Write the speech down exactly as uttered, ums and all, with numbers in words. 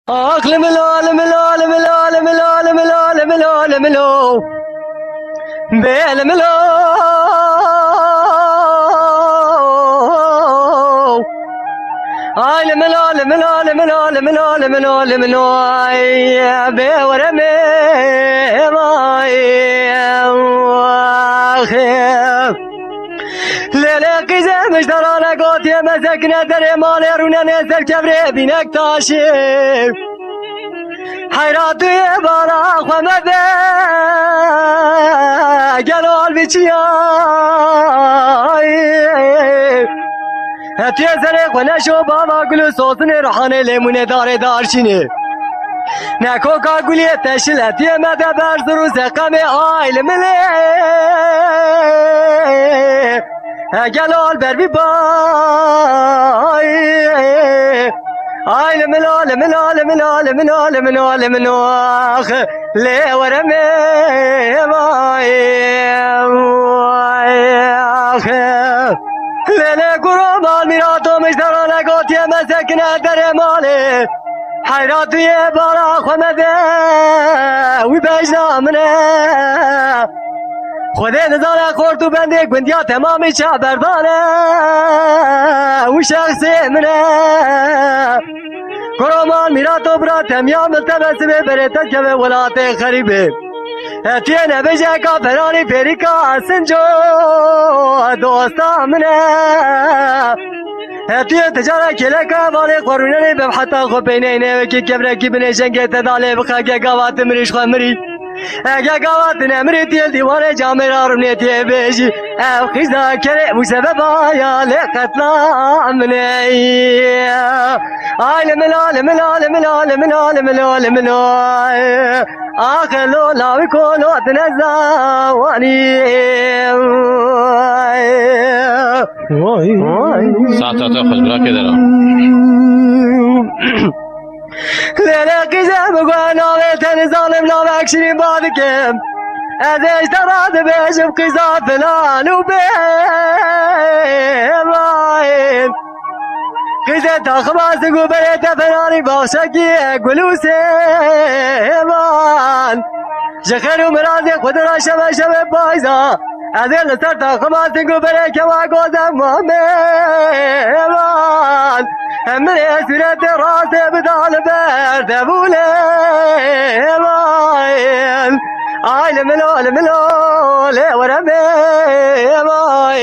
Ax li milo, li milo, li milo, li milo, li milo, li milo, li milo. Bê li milo. Ay li milo, li milo, li milo, li milo, li milo, li milo. Ay bê were mê vay. Ax. Lê lê qîzê mijdarane gotiye, me sekine derê malê, rûnenê ser kevrê bînek taşê. Heyra tu yê bala xwe mede, gelo alvîçiyayê. Hetiyê serê xwe neşo bava gul û sosinê, ruhanê lêmûnê darê darçînê. Ne koka guliyê teşil hetiyê me de berz û rû seqemê ay li milê. He gelo al ber vî bay. Ay li milo, li milo, li milo, li milo, li milo, li milo, ax. Lê were mê vay. Ax. Lê lê kuro mal mîrato mijdarane gotiye me sekine derê malê. Heyra tu yê bala xwe mede, wî bejna min e. Xwedê dizane xort û bendê gundiya temamî çaberdan e. Wî şexsê min e. Koroman mîrato bira temiya min tebesibê berê te keve welatê xerîbê. Hetiyê nebêje ka feranî fêrîka sinco dosta min e. Hetiyê ticara kêleka valê xwerûnenê bem heta xwe peyneyne wekî kevrekî binê jengê te dalê bixe ge gava tu mirî ji xwe mirî. Ege gava tu nemirî tiyê dîwarê camêra rûnê tiyê bêjî. Ev qîza kerê bû sebeba ya lê qetla min ey. Ay li mila, li mila, li mila, li mila, li mila, li mila. Axelo lawî kolo dine zawanî. Vay. Saeta te xweş bira kê dera. Lêlê qîze bigwe navê te nizanim navek şirîn badikim. Ez ê ji te re dibêjim qîza filan û bê vayên. Qîzê taxima sing û berê te feranî baxşekî gul û sêvan. Ji xêr û mirazê xwe dira şeve şeve payza. Ez ê li ser taxima sing û berê kewa gozem mamêvan. Em min ê sûretê rastê bida li ber devûlê van. Ay li milo, li milo, lê were mêvan.